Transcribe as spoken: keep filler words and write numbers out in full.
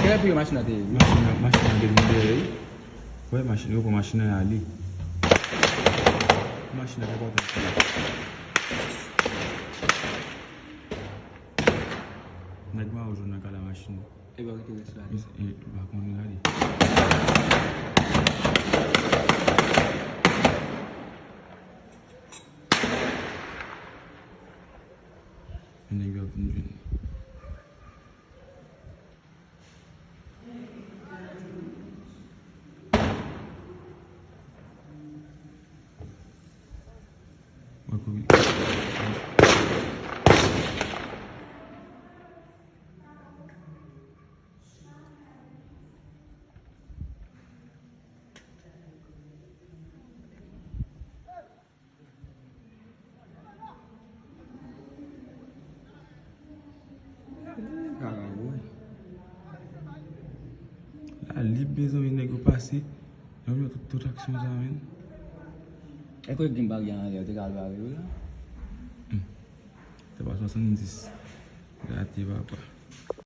Kèlè pye machin nan te ye? Machin nan, machin nan te vin dèyè, wi. Wè, machin, yo pran machin nan, y ale. Machin nan te kontan. Nèg mayo jwenn nan kala machin nan. E pa kite rès la. E, e, pa konnen, gade. Nèg yo ap vin jwenn. Mwen kouri. Kaka, wi. La lib, mezanmi, nèg yo pase. Yo fè tout, tout aksyon sa, menn. E kote gen bagay anlè, yo te ka al bare yo la? Hmm. Se pa swasanndis. Gate, papa.